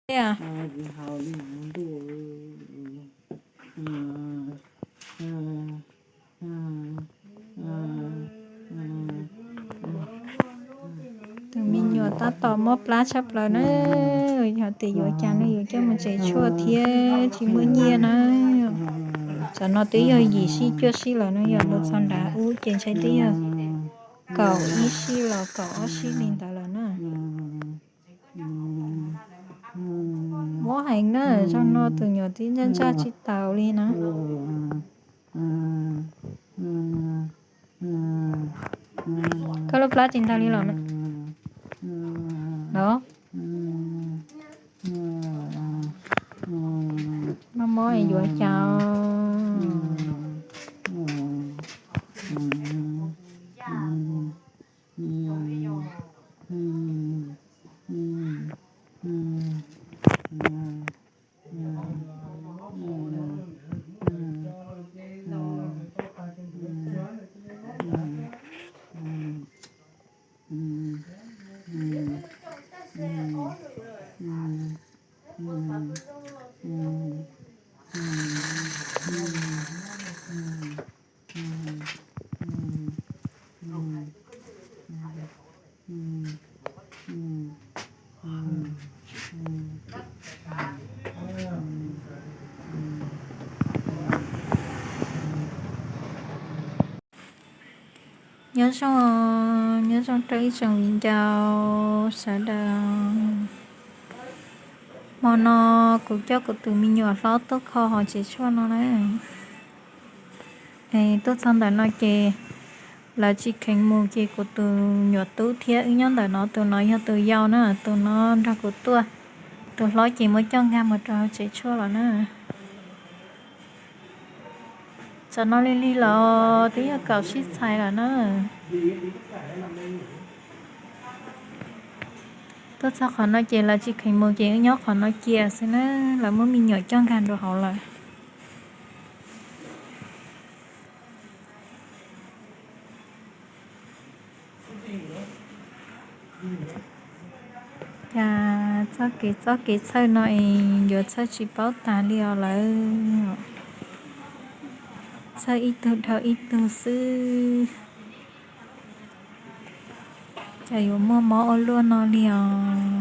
Tiag. Tus me nyuam tab tom mob plab tshaj plaws na, yog tias yuav cas no yuav coj mus tsev tshuaj thiab tsis muaj nyiaj na. Tam no twb yog yim sij cuaj sij lawm no, yog mus txog nrad ub ces ntshai twb yog kaum ib sij los kaum ob sij li ntawd lawm na. Mob heev na, zaum no tus nyuam twb ntsaj ntsaj tsis taus li na. Koj lub plab tsis ntag li los? Los, mob mob yuav cas? Nyob zoo, nyob zoo rau ib tsoom viv ncaus sawv daws. Hmo no kuv coj kuv tus me nyuam hlob tuaj kho hauv tsev tshuaj no na. Es tuaj txog ntawm no ces lawv tsis kheev mus ces kuv tus nyuam tub thiab wb nyob ntawm no, tus no yog tus yau na, tus no nrog kuv tuaj, tus hlob ces muab coj nkag mus rau hauv tsev tshuaj lawm na. Tsam no lig lig los twb yog kaum sij txhais lawm na. Tuaj txog qhov no ces lawv tsis kheev mus ces wb nyob qhov no cia xwb na, lawv muab me nyuam coj nkag nram hauv lawm. Cas txoj kev txoj kev txhawj no es yuav txhawj tsis paub tas li os lawm. Txhawj ib tug dhau ib tug xwb. Cas yuav muaj mob ua luaj no li os.